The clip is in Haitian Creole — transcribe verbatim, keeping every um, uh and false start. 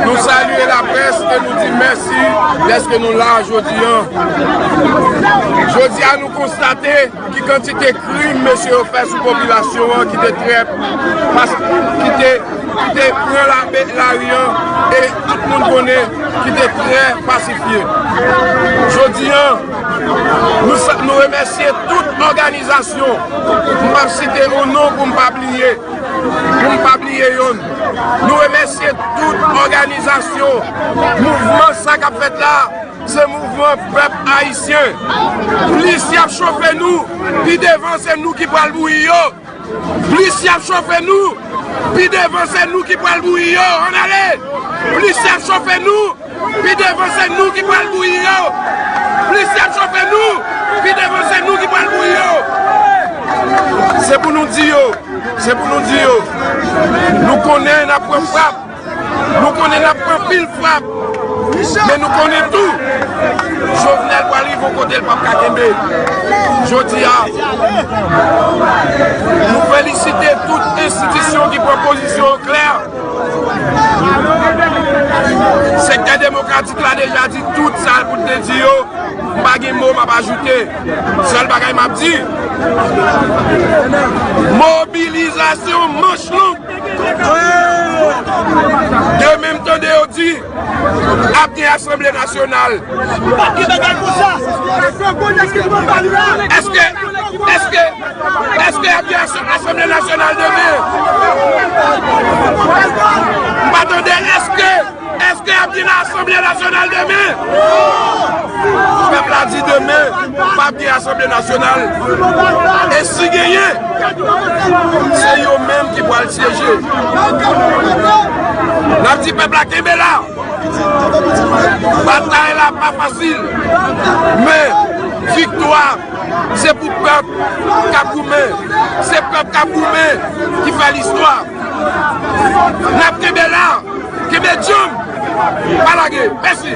Nou salye laprès e nou di mèsi dèske nou la jodi an. Jodi a, nou konstate ki kantite krim mesye yo fè sou popilasyon an ki te trè pas-, ki te, ki te pran la, lari an, e tout moun konnen ki te trè pasifye. Jodi an, nou sa-, nou remèsye tout òganizasyon. M p ap site yon non pou m pa bliye, pou m pa bliye yonn. Nou remèsye tout òganizasyon. Mouvman sa k ap fèt la, se mouvman pèp ayisyen. Plis y ap chofe nou, pi devan se nou ki pral bouyi yo. Plis y ap chofe nou, pi devan se nou ki pral bouyi yo. Ann ale! Plis y ap chofe nou, pi devan se nou ki pral bouyi yo. Plis y ap chofe nou, pi devan se nou ki pral bouyi yo. Se pou nou di yo, se pou nou di yo, nou konnen n ap pran frap. Nou konnen n ap pran pil frap, men nou konnen tou, Jovenel pral rive yon kote l p ap ka kenbe. Jodi a, nou felisite tout enstitisyon ki pran pozisyon klè. Sektè demokratik la deja di tout sa l pou te di yo. M pa gen mo m ap ajoute. Sèl bagay m ap di, mobilizasyon manch long. Demen m tande yo di ap gen Asanble Nasyonal. Èske, èske, èske ap gen Asanble Nasyonal demen? M pa tande èske. Èske ap gen Asanble Nasyonal demen? Pèp la di demen p ap gen Asanble Nasyonal. E si genyen, se yo menm ki pral syeje. N ap di pèp la kenbe la. Batay la pa fasil, men viktwa se pou pèp k ap goumen. Se pèp k ap goumen ki fè listwa. N ap kenbe la, kenbe djanm, pa lage. Mèsi.